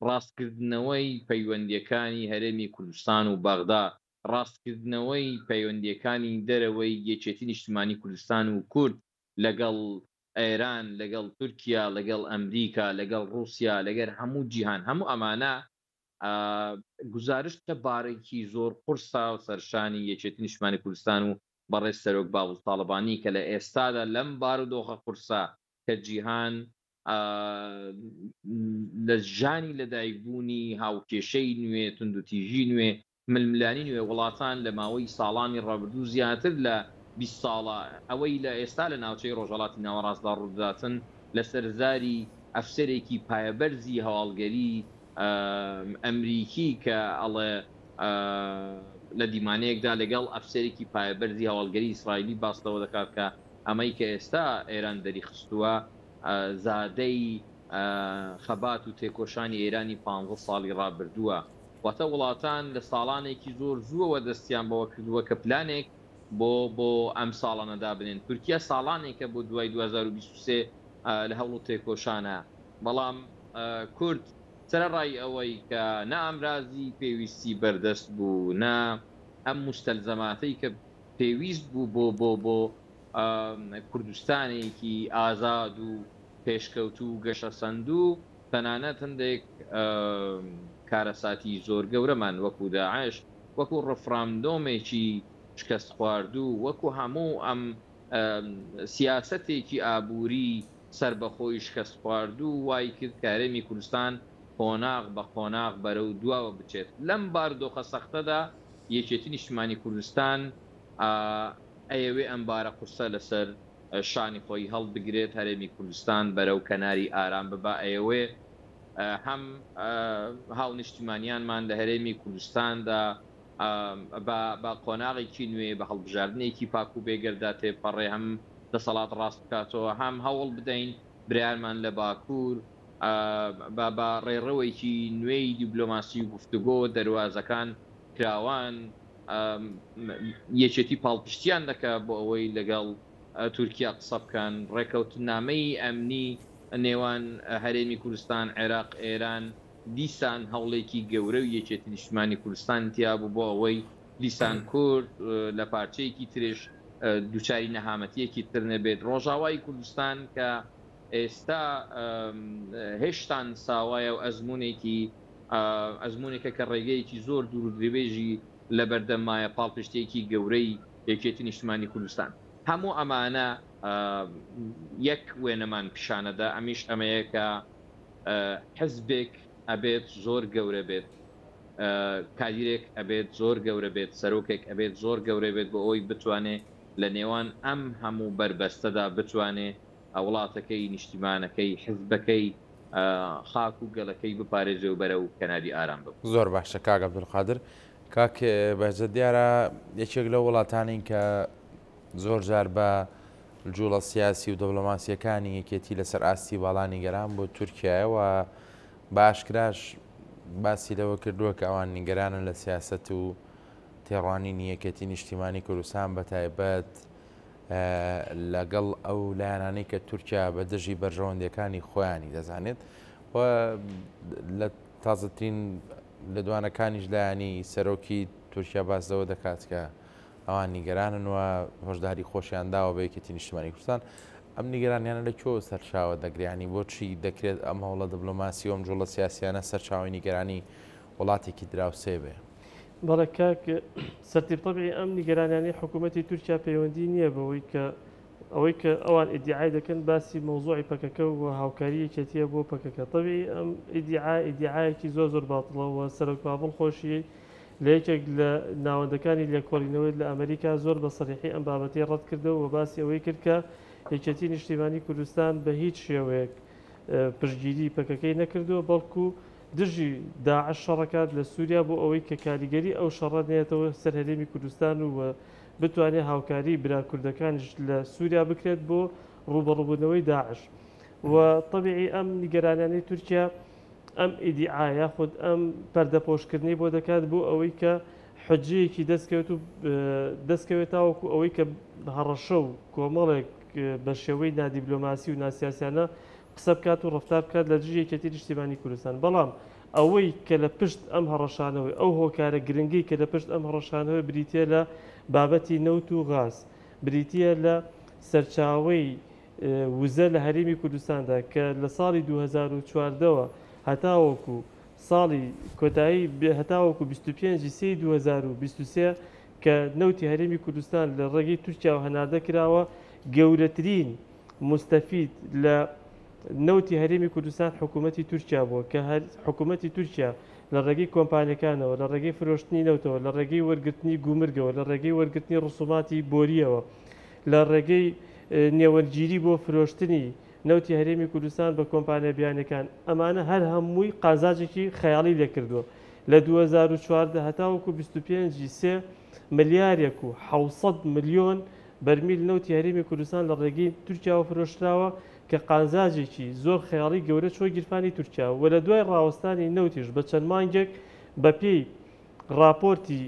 ڕاستکردنەوەی پەیوەندییەکانی هەرێمی کوردستان و بەغدا. ڕاستکردنەوەی پەیوەندییەکانی دەرەوەی یەکێتی نیشتمانی کوردستان و کورد لەگەڵ ئێران، لەگەڵ تورکیا، لەگەڵ ئەمریکا، لەگەڵ ڕووسیا، لەگەر هەموو جیهان، هەموو ئەمانە گوزارشت لە بارێکی زۆر قورسە سەرشانی یەکێتی نیشتمانی کوردستان و بەڕێز سەرۆک باڤڵ تاڵەبانی کە لە ئێستادا لەم بارودۆخە قورسە کە جیهان لە ژانی لەدایکبوونی هاوکێشەی نوێ، توندوتیژی نوێ، ململانی نوێ وڵاتان لە ماوەی ساڵانی ڕابردوو زیاتر لە 20 ساڵە ئەوەی لە ئێستا لە ناوچەی ڕۆژهەڵاتی ناوەڕاستدا ڕوودەداتن لەسەر زاری ئەفسەرێکی پایەبەرزی هەواڵگەری ئەمریکی کە ئەڵێ لە دیمانەیەکدا لەگەڵ ئەفسەرێکی پایەبەرزی هەواڵگەری ئیسرائیلی باس لەوە دەکات کە ئەمەی کە ئێستا ئێران دەریخستووە زادەی خەبات و تێکۆشانی ئێرانی پانزە ساڵی ڕابردووە. واتە وڵاتان لە ساڵانێکی زۆر زووەوە دەستیان بەوە کردووە کە پلانێک بۆ بۆ ئەم ساڵانە دابنێن. تورکیا ساڵانێکە بۆ دوای 2023 لە هەوڵ و تێکۆشانە، بەڵام کورد سەرەڕای ئەوەی کە نە ئامرازی پێویستی بەردەست بوو، نە ئەم موستەلزەماتەی کە پێویست بوو بۆ بۆ بۆ کوردستانێکی ئازاد و پێشکەوتوو و گەشەسەندوو، تەنانەت هەندێک کارەساتی زۆر گەورەمان وەکو داعش، وەکو ڕفراندۆمێکی شکەستخواردوو، وەکو هەموو ئەم سیاسەتێکی ئابووری سەربەخۆی شکەستخواردوو وای کرد کە هەرێمی کوردستان قۆناغ بە قۆناغ بەرەو دواوە بچێت. لەم بارودۆخە سەختەدا یەکێتی نیشتمانی کوردستان ئەیەوێ ئەم بارە قورسە لەسەر شانی خۆی هەڵبگرێت، هەرێمی کوردستان بەرەو کەناری ئارام ببا، ئەیەوێ هەم هاونیشتیمانیانمان لە هەرێمی کوردستاندا بە بە قۆناغێکی نوێ، بە هەڵبژاردنێکی پاک و بێگەردا تێپەڕێ، هەم دەسەڵات ڕاست بکاتەوە، هەم هەوڵ بدەین برایانمان لە باکوور بە بە ڕێڕەوێکی نوێی دیبلۆماسی و گفتوگۆ دەروازەکان کراوان، یەکێتی پاڵپشتیان دەکا بۆ ئەوەی لەگەڵ تورکیا قسە بکەن، ڕێکەوتنامەی ئەمنی نێوان هەرێمی کوردستان، عێراق، ئێران دیسان هەوڵێکی گەورە و یەکێتی نیشتمانی کوردستانی تیا بوو بۆ ئەوەی دیسان کورد لە پارچەیەکی ترش دووچاری نەهامەتیەکی تر نەبێت. ڕۆژاوای کوردستان کە ئێستا هێشتان ساوایە و ئەزموونێکی ئەزموونێکە کە ڕێگەیەکی زۆر دوور و درێژی لەبەردەم مایە، پاڵپشتییەکی گەورەی یەکێتی نیشتمانی کوردستان. هەموو ئەمانە یەک وێنەمان پیشانەدا، ئەمیش ئەمەیە کە حزبێک ئەبێت زۆر گەورە بێت، کادیرێک ئەبێت زۆر گەورە بێت، سەرۆکێک ئەبێت زۆر گەورە بێت بۆ ئەوەی بتوانێ لە نێوان ئەم هەموو بەربەستەدا بتوانێ وڵاتەکەی، نیشتیمانەکەی، حزبەکەی، خاک و گەلەکەی بپارێزێ و بەرەو کەناری ئارام ببات. زۆر باشە کاک عەبدولقادر. کاک بەهجەت دیارە یەکێک لەو وڵاتانەی کە زۆر جار بە جوڵە سیاسی و دبلۆماسیەکانی یەکێتی لەسەر ئاستی باڵا نیگەران بۆ تورکیایە و بە ئاشکراش باسی لەوە کردووە کە ئەوان نیگەرانن لە سیاسەت و تێڕوانینی یەکێتی نیشتیمانی کوردستان بە تایبەت لەگەڵ ئەو لایەنانەی کە تورکیا بە دژی بەرژەوەندیەکانی خۆیانی دەزانێت و لە تازەترین لێدوانەکانیش لایەنی سەرۆکی تورکیا باس لەوە دەکات کە ئەوان نیگەرانن و هۆشداری خۆشیان داوە بە یەکێتی نیشتمانی کوردستان. ئەم نیگەرانیانە لە کوێوە سەرچاوە دەگرێت؟ یانی بۆچی دەکرێت ئەم هەوڵە دبلۆماسی و ئەم جوڵە سیاسیانە سەرچاوەی نیگەرانی وڵاتێکی دراوسێ بێ؟ بەڵێ کاک سەرتیپ تەبعی ئەم نیگەرانیانەی حکوومەتی تورکیا پەیوەندی نییە بەوەی کە ئەوەی کە ئەوان ئیدیعای دەکەن باسی مەوزوعی پەکەکە و هاوکاری یەکێتیە بۆ پەکەکە تەبعی ئەم ئیدیعا ئیدیعایەکی زۆر زۆر باتڵە و سەرۆک پاڤڵ خۆشی لە یەکێک لە ناوەندەکانی لێکۆڵینەوەی لە ئەمریکا زۆر بە سەریحی ئەم بابەتەی ڕەت کردەوە و باسی ئەوەی کرد کە یەکێتی نیشتیمانی کوردستان بە هیچ شێوەیەک پشتگیری پەکەکەی نەکردووە بەڵکو دژی داعش شەڕەکات لە سووریا بۆ ئەوەی کە کاریگەری ئەو شەڕە نێتەوە سەر هەرێمی کوردستان و بتوانێت هاوکاری برا کوردەکانیش لە سووریا بکرێت بۆ ڕووبەڕووبوونەوەی داعش و تەبیعی ئەم نیگەرانیانەی تورکیا ئەم ئیدیعا یاخود ئەم پەردەپۆشکردنەی بۆ دەکات بۆ ئەوەی کە حجەیەکی دەستکەوێت و دەستکەوێت تاوەکو ئەوەی کە هەڕەشە و کۆمەڵێک بە شێوەی نادیبلۆماسی و ناسیاسیانە قسە بکات و ڕەفتار بکات لە دژی یەکێتی نیشتیمانی کوردستان. بەڵام ئەوەی کە لە پشت ئەم هەڕەشانەوەی، ئەو هۆکارە گرنگەی کە لە پشت ئەم هەڕەشانەوەی بریتییە لە بابەتی نەوت و غاز، بریتییە لە سەرچاوەی وزە لە هەرێمی کوردستاندا کە لە ساڵی 2014 وە هەتاوەکو ساڵی کۆتایی هەتاوەکو 25 ی سێی 2023 کە نەوتی هەرێمی کوردستان لە ڕێگەی تورکیاوە هەناردە کراوە گەورەترین موستەفید لە نەوتی هەرێمی کوردستان حکوومەتی تورکیا بووە کە هەر حکوومەتی تورکیا لە ڕێگەی کۆمپانیەکانەوە لە ڕێگەی فرۆشتنی نەوتەوە لە ڕێگەی وەرگرتنی گومرگەوە لە ڕێگەی وەرگرتنی ڕسوماتی بۆریەوە لە ڕێگەی نێوەندگیری بۆ فرۆشتنی نەوتی هەرێمی کوردستان بە کۆمپانیا بیانیەکان ئەمانە هەر هەمووی قازاجێکی خەیاڵی لێکردووە لە 2014 هەتاوەکو 25 ی سێ ملیارێک و 700 ملیۆن بەرمیل نەوتی هەرێمی کوردستان لە ڕێگەی تورکیاوە فرۆشراوە کە قازاجێکی زۆر خەیاڵی گەورە چووە گیرفانی تورکیا و لە دوای ڕاوەستانی نەوتیش بە چەند مانگێک بەپێی ڕاپۆرتی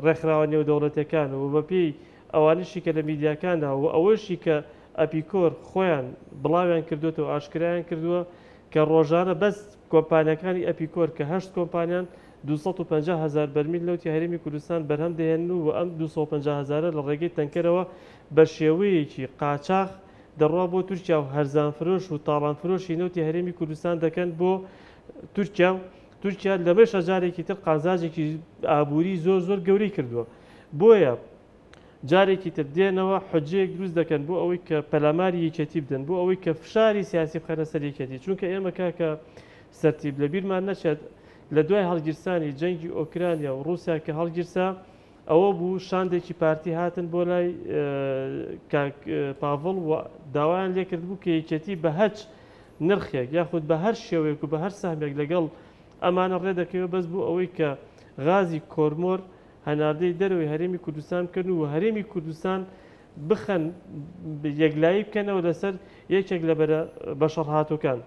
ڕێکخراوە نێودەوڵەتیەکان و بەپێی ئەوانەشی کە لە میدیاکاندا و ئەوەشی کە ئەپیکۆر خۆیان بڵاویان کردوێتەوە ئاشکرایان کردووە کە ڕۆژانە بەس کۆمپانیەکانی ئەپیکۆر کە هەشت کۆمپانیان 250 هەزار بەرمیل نەوتی هەرێمی کوردستان بەرهەم دەهێنن و ئەم 250 هەزارە لە ڕێگەی تەنکەرەوە بە شێوەیەکی قاچاخ دەڕوا بۆ تورکیا و هەرزانفرۆش و تاڵانفرۆشی نەوتی هەرێمی کوردستان دەکەن بۆ تورکیا و تورکیا لەمەشا جارێکی تر قازانجێکی ئابووری زۆر زۆر گەورەی کردووە. بۆیە جارێکی تر دێنەوە حجەیەک دروست دەکەن بۆ ئەوەی کە پەلاماری یەکێتی بدەن، بۆ ئەوەی کە فشاری سیاسی بخەنە سەر یەکێتی. چونکە ئێمە کاکە سەرتیپ لەبیرمان نەچێت لە دوای هەڵگیرسانی جەنگی ئۆکرانیا و ڕووسیا کە هەڵگیرسا ئەوە بوو شاندێکی پارتی هاتن بۆ لای کاک پاڤڵ و داوایان لێکردبوو کە یەکێتی بە هەچ نرخێک یاخود بە هەر شێوەیەک و بە هەر سەهمێک لەگەڵ ئەمانە ڕێدەکەوێت بەس بۆ ئەوەی کە غازی کۆرمۆر هەناردەی دەرەوەی هەرێمی کوردستان بکەن و هەرێمی کوردستان بخەن یەکلایی بکەنەوە لەسەر یەکێک لە بەرە بەشەڕهاتووەکان.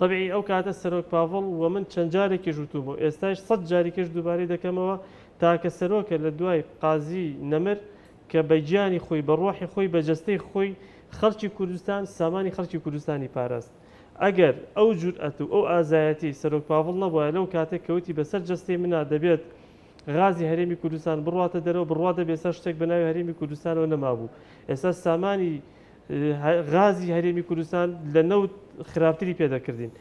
تەبیعی ئەو کاتە سەرۆک پاڤڵ و من چەند جارێکیش وتوومە و ئێستایش سەت جاریکەش دووبارەی دەکەمەوە تاکە سەرۆکە لە دوای قازی نەمر کە بە گیانی خۆی بە ڕۆحی خۆی بە جەستەی خۆی خەڵکی کوردستان سامانی خەڵکی کوردستانی پاراست ئەگەر ئەو جورئەت و ئەو ئازایەتیەی سەرۆک پاڤڵ نەبوایە لەو کاتە کە وتی بەسەر جەستەی منا دەبێت غازی هەرێمی کوردستان بڕواتە دەرەوە بڕوا دەبێت ئێستا شتێک بە ناوی هەرێمی کوردستانەوە نەمابوو ئێستا سامانی غازی هەرێمی کوردستان لە نەوت خراپتری پێدەکردین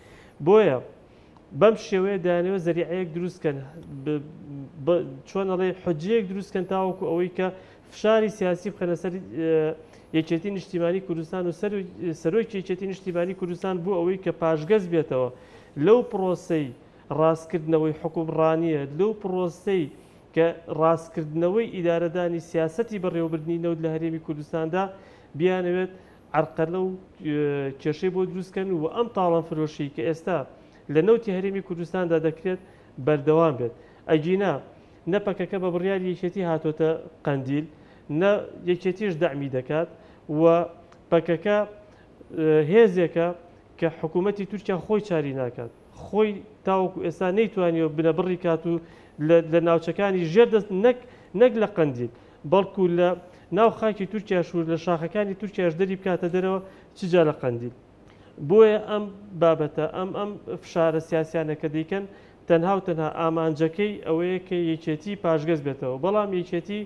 بۆیە بەم شێوەیە دەیانەوێت زەریعەیەک دروست کەن چۆن ئەڵێ حجەیەک دروست کەن تاوەکو ئەوەی کە فشاری سیاسی بخەنە سەر یەکێتی نیشتیمانی کوردستان و سەرۆکی یەکێتی نیشتیمانی کوردستان بۆ ئەوەی کە پاشگەز بێتەوە لەو پرۆسەی ڕاستکردنەوەی حکومڕانیە لەو پرۆسەی کە ڕاستکردنەوەی ئیدارەدانی سیاسەتی بەڕێوەبردنی نەوت لە هەرێمی کوردستاندا بیانەوێت عەرقەلە و کێشەی بۆ دروست کەن و ئەم تاڵانفرۆشیی کە ئێستا لە نەوتی هەرێمی کوردستاندا دەکرێت بەردەوام بێت. ئەگینا نە پەکەکە بە بڕیاری یەکێتی هاتۆتە قەندیل، نە یەکێتیش دەعمی دەکات و پەکەکە هێزێکە کە حکوومەتی تورکیا خۆی چاری ناکات. خۆی تاوەکو ئێستا نەیتوانیوە بنەبڕی کات و لە ناوچەکانی ژێر دەست نەک نەک لە قەندیل بەڵکو لە ناو خاکی تورکیاش و لە شاخەکانی تورکیاش دەری بکاتە دەرەوە چ جا لە قەندیل. بۆیە ئەم بابەتە ئەم ئەم فشارە سیاسیانە کە دەیکەن تەنها و تەنها ئامانجەکەی ئەوەیە کە یەکێتی پاشگەز بێتەوە بەڵام یەکێتی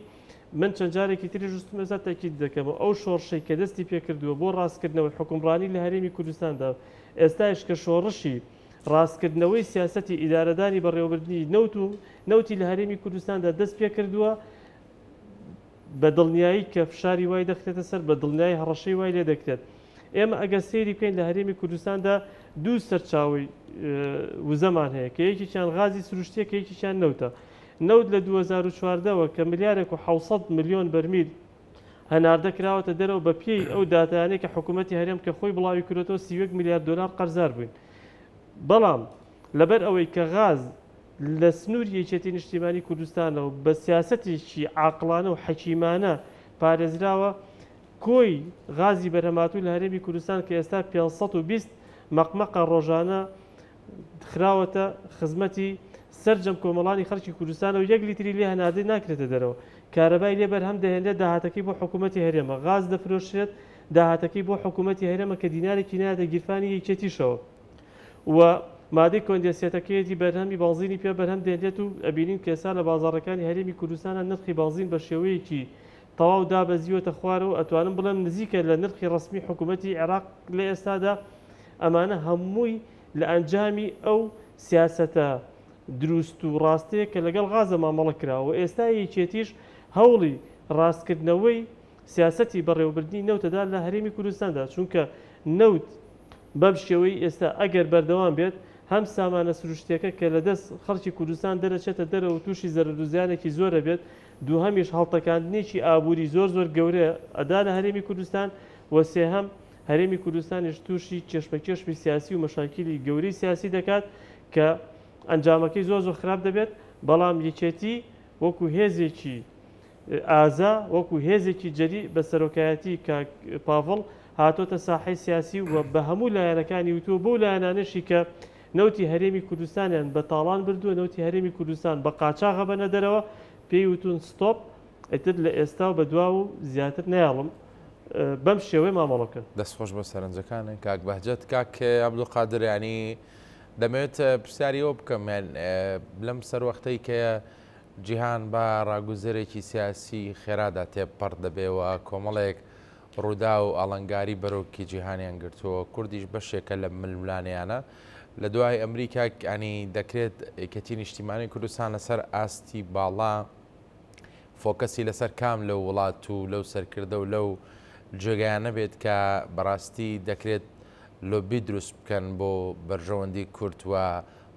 من چەند جارێکی تریش وتم ئێستا تەئکید دەکەمەوە ئەو شۆڕشەی کە دەستی پێکردووە بۆ ڕاستکردنەوەی حوکمڕانی لە هەرێمی کوردستاندا ئێستایش کە شۆڕشی ڕاستکردنەوەی سیاسەتی ئیدارەدانی بەڕێوەبردنی نەوت و نەوتی لە هەرێمی کوردستاندا دەست پێکردووە بە دڵنیایی کە فشاری وای دەخرێتە سەر بە دڵنیایی هەڕەشەی وای لێ دەکرێت ئێمە ئەگەر سەیری بکەین لە هەرێمی کوردستاندا دوو سەرچاوەی وزەمان هەیە کە یەکێکیان غازی سروشتیە کە یەکێکیان نەوتە نەوت لە 2014 وە کە ملیارێک و 600 ملیۆن بەرمیل هەناردە کراوەتە دەرەوە بە پێی ئەو داتایانەی کە حکوومەتی هەرێم کە خۆی بڵاوی کردوێتەوە 31 ملیار دۆلار قەرزار بووین بەڵام لەبەر ئەوەی کە غاز لە سنووری یەکێتی نیشتیمانی کوردستانەوە بە سیاسەتێکی عاقڵانە و حەکیمانە پارێزراوە، کۆی غازی بەرهەمهاتوو لە هەرێمی کوردستان کە ئێستا 520 مەقمەقە ڕۆژانە خراوەتە خزمەتی سەرجەم کۆمەڵانی خەڵکی کوردستانەوە یەک لیتری لێ هەناردەی ناکرێتە دەرەوە، کارەبای لێ بەرهەم دەهێنرێت داهاتەکەی بۆ حکوومەتی هەرێمە، غاز دەفرۆشرێت داهاتەکەی بۆ حکوومەتی هەرێمە کە دینارێکی نایەتە گیرفانی یەکێتیشەوە و. مادەی کۆندێنسێتەکەیەتی بەرهەمی بەنزینی پێ بەرهەم دێنرێت و ئەبینین کە ئێستا لە بازاڕەکانی هەرێمی کوردستانا نرخی بەنزین بە شێوەیەکی تەواو دابەزیوەتە خوارەوە و ئەتوانم بڵێم نزیکە لە نرخی ڕەسمی حکوومەتی عێراق لە ئێستادا ئەمانە هەمووی لە ئەنجامی ئەو سیاسەتە دروست و ڕاستەیە کە لەگەڵ غازە مامەڵە کراوە و ئێستا یەکێتیش هەوڵی ڕاستکردنەوەی سیاسەتی بەڕێوەبردنی نەوتەدا لە هەرێمی کوردستاندا چونکە نەوت بەم شێوەی ئێستا ئەگەر بەردەوام بێت هەم سامانە سروشتیەکە کە لە دەست خەڵکی کوردستان دەرەچێتە دەرەوە و تووشی زەرەر و زیانێکی زۆر ئەبێت، دووهەمیش هەڵتەکاندنێکی ئابووری زۆر زۆر گەورە ئەدا لە هەرێمی کوردستان و سێهەم هەرێمی کوردستانیش تووشی کێشمەکێشمی سیاسی و مەشاکیلی گەورەی سیاسی دەکات کە ئەنجامەکەی زۆر زۆر خراپ دەبێت، بەڵام یەکێتی وەکو هێزێکی ئازا وەکو هێزێکی جەری بە سەرۆکایەتی کاک پاڤڵ هاتۆتە ساحەی سیاسی و بە هەموو لایەنەکانی وتووە بەو لایەنانەشی کە نەوتی هەرێمی کوردستانیان بە تاڵان بردووە نەوتی هەرێمی کوردستان بە قاچاغ ئەبەنە دەرەوە پێی وتوون ستۆپ ئیتر لە ئێستا و بە دواو و زیاتر نایەڵم بەم شێوەیە مامەڵە بکەن. دەست خۆش بۆ سەرنجەکانت کاک بەهجەت. کاک عەبدولقادر یانی دەمەوێت پرسیاری ئەوە بکەم یان لەم سەروەختەی کە جیهان بە ڕاگوزەرێکی سیاسی خێرادا تێپەڕ دەبێ و کۆمەڵێک ڕووداو و ئاڵنگاری بەرۆکی جیهانیان گرتووە، کوردیش بەشێکە لەم ململانێیانە. لە دوای ئەمریکا یانی دەکرێت یەکێتی نیشتیمانی کوردستان لەسەر ئاستی باڵا فۆکەسی لەسەر کام لەو وڵات و لەو سەرکردە و لەو جێگایانە بێت کە بەڕاستی دەکرێت لۆبی دروست بکەن بۆ بەرژەوەندی کورد و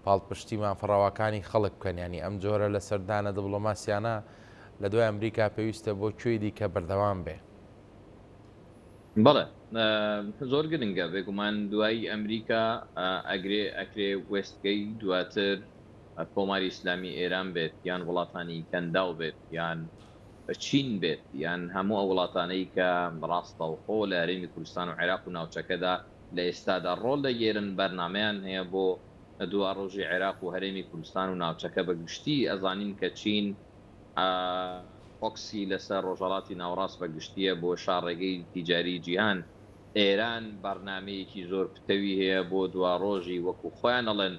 پاڵپشتی مافە ڕەواکانی خەڵک بکەن، یانی ئەم جۆرە لە سەردانە دبڵۆماسیانە لە دوای ئەمریکا پێویستە بۆ کوێی دیکە بەردەوام بێ؟ بەڵێ زۆر گرنگە، بێگومان دوای ئەمریکا ئەگرێ ئەکرێ وێستگەی دواتر کۆماری ئیسلامی ئێران بێت یان وڵاتانی کەنداو بێت یان چین بێت یان هەموو ئەو وڵاتانەی کە ڕاستەوخۆ لە هەرێمی کوردستان و عێراق و ناوچەکەدا لە ئێستادا ڕۆڵ دەگێرن بەرنامەیان هەیە بۆ دواڕۆژی عێراق و هەرێمی کوردستان و ناوچەکە بە گشتی، ئەزانین کە چین فۆکسی لەسەر ڕۆژهەڵاتی ناوەڕاست بە گشتییە بۆ شاڕێگەی تیجاری جیهان، ئێران بەرنامەیەکی زۆر پتەوی هەیە بۆ دواڕۆژی وەکو خۆیان ئەڵێن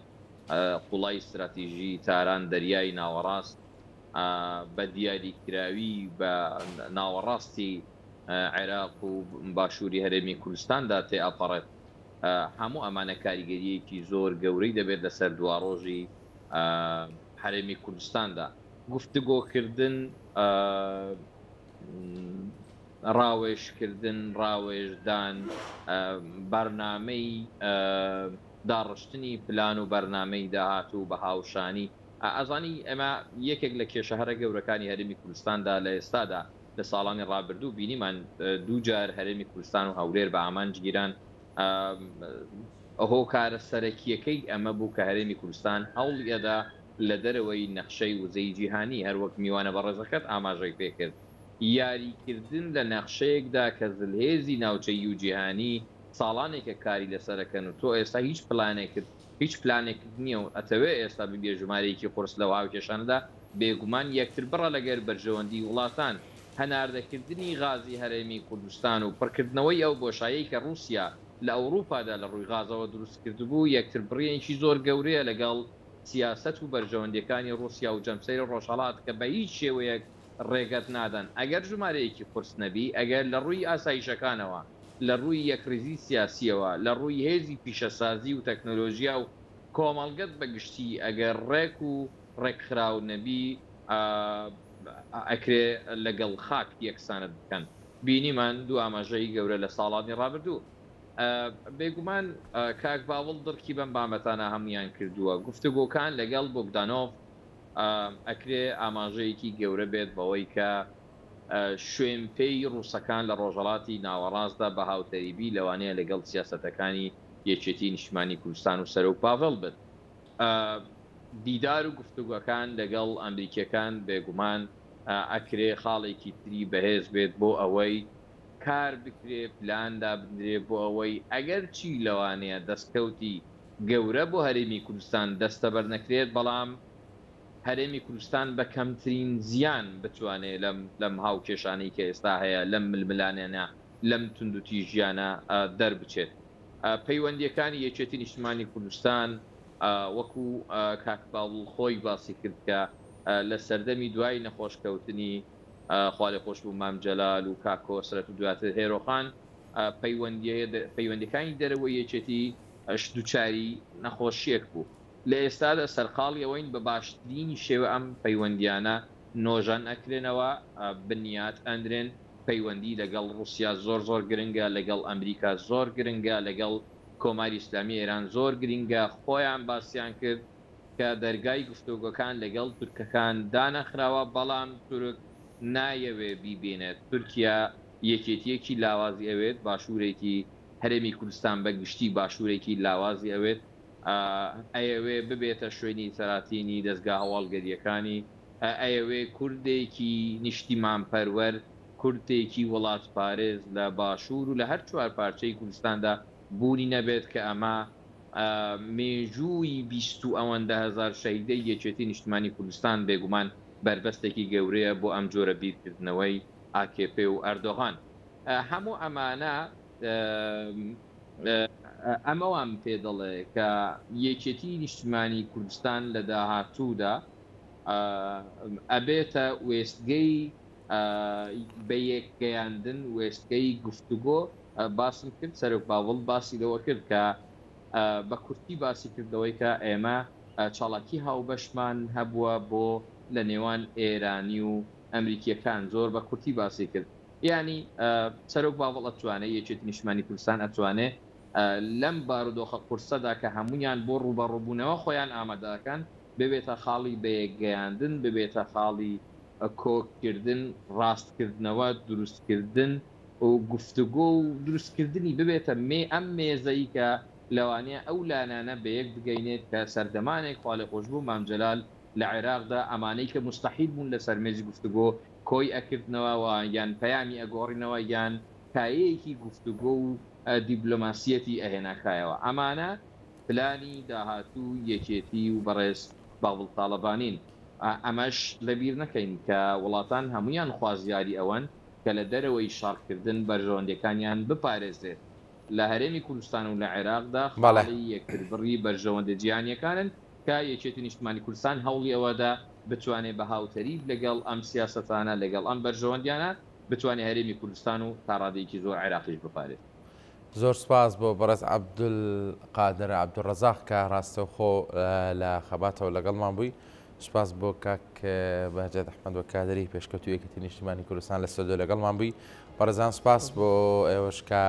قوڵای ستراتیژی تاران دەریای ناوەڕاست بە دیاریکراوی بە ناوەڕاستی عێراق و باشووری هەرێمی کوردستاندا تێئەپەڕێت. هەموو ئەمانە کاریگەرییەکی زۆر گەورەی دەبێت لەسەر دواڕۆژی هەرێمی کوردستاندا. گفتوگۆکردن، ڕاوێژکردن، ڕاوێژدان، بەرنامەی داڕشتنی پلان و بەرنامەی داهاتوو بە هاوشانی ئەزانی ئێمە یەکێک لە کێشە هەرە گەورەکانی هەرێمی کوردستاندا لە ئێستادا لە ساڵانی ڕابردوو بینیمان دووجار هەرێمی کوردستان و هەولێر بە ئامانج گیران، هۆکارە سەرەکییەکەی ئەمە بوو کە هەرێمی کوردستان هەوڵی ئەدا لە دەرەوەی نەخشەی وزەی جیهانی، هەروەک میوانە بەڕێزەکەت ئاماژەی پێکرد، یاریکردن لە نەخشەیەکدا کە زلهێزی ناوچەیی و جیهانی ساڵانێکە کاری لەسەر ئەکەن و تۆ ئێستا هیچ پلانێکت هیچ پلانێکت نییە و ئەتەوێ ئێستا ببیە ژمارەیەکی قورس لەو هاوکێشانەدا، بێگومان یەکتربڕە لەگەر بەرژەوەندیی وڵاتان. هەناردەکردنی غازی هەرێمی کوردستان و پڕکردنەوەی ئەو بۆشایەی کە ڕووسیا لە ئەوڕوپادا لە ڕووی غازەوە دروستکردبوو، یەکتربڕینێکی زۆر گەورەیە لەگەڵ سیاسەت و بەرژەوەندییەکانی ڕووسیا و جەمسەری ڕۆژهەڵات کە بە هیچ شێوەیەک ڕێگەت نادەن ئەگەر ژمارەیەکی قورس نەبی، ئەگەر لە ڕووی ئاسایشەکانەوە، لە ڕووی یەکڕیزی سیاسییەوە، لە ڕووی هێزی پیشەسازی و تەکنۆلۆژیا و کۆمەڵگەت بە گشتی ئەگەر ڕێک و ڕێکخراو نەبی ئەکرێ لەگەڵ خاک یەکسانت بکەن. بینیمان دوو ئاماژەی گەورە لە ساڵانی ڕابردوو. بێگومان کاک باوڵ دڕکی بەم بابەتانە هەموویان کردووە. گفتوگۆکان لەگەڵ بۆگدانۆڤ ئەکرێ ئاماژەیەکی گەورە بێت بەوەی کە شوێنپێی ڕووسەکان لە ڕۆژهەڵاتی ناوەڕاستدا بە هاوتەریبی لەوانەیە لەگەڵ سیاسەتەکانی یەکێتی نیشتمانی کوردستان و سەرۆک پاڤڵ بێت. دیدار و گفتوگۆکان لەگەڵ ئەمریکیەکان بێگومان ئەکرێ خاڵێکی تری بەهێز بێت بۆ ئەوەی کار بکرێ، پلان دابنرێ بۆ ئەوەی ئەگەرچی لەوانەیە دەستکەوتی گەورە بۆ هەرێمی کوردستان دەستەبەر نەکرێت بەڵام هەرێمی کوردستان بە کەمترین زیان بتوانێ لەم لەم هاوکێشانەی کە ئێستا هەیە لەم ململانێنە لەم توندوتیژیانە دەربچێت. پەیوەندییەکانی یەکێتی نیشتمانی کوردستان. وەکو کاک باڤڵ خۆی باسی کرد کە لە سەردەمی دوای نەخۆشکەوتنی خوالێخۆشبوو مام جەلال و کاک کۆسرەت و دواتر هێرۆخان پەیوەندیەکانی دەرەوەی یەکێتی دووچاری نەخۆشیەک بوو. لە ئێستادا سەرقاڵی ئەوەین بە باشترینی شێوە ئەم پەیوەندیانە نۆژەن ئەکرێنەوە، بنیات ئەنرێن، پەیوەندی لەگەڵ ڕوسیا زۆر زۆر گرنگە، لەگەڵ ئەمریکا زۆر گرنگە، لەگەڵ کۆماری ئیسلامی ئێران زۆر گرینگە، خۆیان باسیان کرد کە دەرگای گفتۆگۆکان لەگەڵ تورکەکان دانەخراوە، بەڵام تورک نایەوێ بیبینێت، تورکیا یەکێتییەکی لاوازی ئەوێت، باشوورێکی هەرێمی کوردستان بە گشتی باشوورێکی لاوازی ئەوێت، ئەیەوێ ببێتە شوێنی سەراتینی دەزگا هەواڵگەرییەکانی، ئەیەوێ کوردێکی نیشتیمانپەروەر، کوردێکی وڵاتپارێز لە باشوور و لە هەر چوارپارچەی کوردستاندا بوونی نەبێت کە ئەمە مێژووی 20 و ئەوەندە هەزار شەهیدەی یەکێتی نیشتمانی کوردستان بێگومان بەربەستێکی گەورەیە بۆ ئەم جۆرە بیرکردنەوەی ئاکپ و ئەردۆغان. هەموو ئەمانە ئەمە وام پێ دەڵێ کە یەکێتی نیشتمانی کوردستان لە داهاتوودا ئەبێتە وێستگەی بەیەکگەیاندن، وێستگەی گفتوگۆ. باسم کرد سەرۆک باڤڵ باسی لەوە کرد کە بە کورتی باسی کرد لەوەی کە ئێمە چاڵاکی هاوبەشمان هەبووە بۆ لە نێوان ئێرانی و ئەمریکییەکان زۆر بە کورتی باسی کرد. یانی سەرۆک باڤڵ ئەتوانێ، یەکێتی نیشتمانی کوردستان ئەتوانێ لەم بارودۆخە قورسەدا کە هەموویان بۆ ڕووبەڕووبوونەوە خۆیان ئامادە ئەکەن، ببێتە خاڵی بەیەکگەیاندن، ببێتە خاڵی کۆککردن، ڕاستکردنەوە، دروستکردن و گفتوگۆ و دروستکردنی، ببێتە مێ ئەم مێزەی کە لەوانەیە ئەو لایەنانە بەیەک بگەینێت کە سەردەمانێک خوالێخۆشبوو مام جەلال لە عێراقدا ئەمانەی کە موستەحیل بوون لەسەر مێزی گفتوگۆ کۆی ئەکردنەوە و یان پەیامی ئەگۆڕینەوە یان کایەیەکی گفتوگۆ و دیبلۆماسیەتی ئەهێنا کایەوە. ئەمانە پلانی داهاتووی یەکێتی و بەڕێز باڤڵ تاڵەبانین. ئەمەش لەبیر نەکەین کە وڵاتان هەموویان خوازیاری ئەوەن کە لە دەرەوەی شەڕکردن بەرژەوەندیەکانیان بپارێزرێت. لە هەرێمی کوردستان و لە عێراقدا بەڵێ. خاڵی یەکتربڕی بەرژەوەندە جیهانیەکانن کە یەکێتی نیشتمانی کوردستان هەوڵی ئەوەدا بتوانێ بە هاوتەریب لەگەڵ ئەم سیاسەتانە، لەگەڵ ئەم بەرژەوەندیانە بتوانێ هەرێمی کوردستان و تا ڕادەیەکی زۆر عێراقیش بپارێزێ. زۆر سوپاس بۆ بەڕێز عەبدولقادر عەبدولڕەزاق کە ڕاستەوخۆ لە خەباتەوە لەگەڵمان بووی. سوپاس بۆ کاک بەهجەت ئەحمەد وەک کادری پێشکەوتووی یەکێتی نیشتیمانی کوردستان لە ستۆدیۆ لەگەڵمان بووی. بەڕێزان سوپاس بۆ ئێوەش کە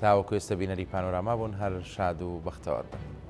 تاوەکو ئێستا بینەری پانۆراما بوون. هەر شاد و بەختەوەر بن.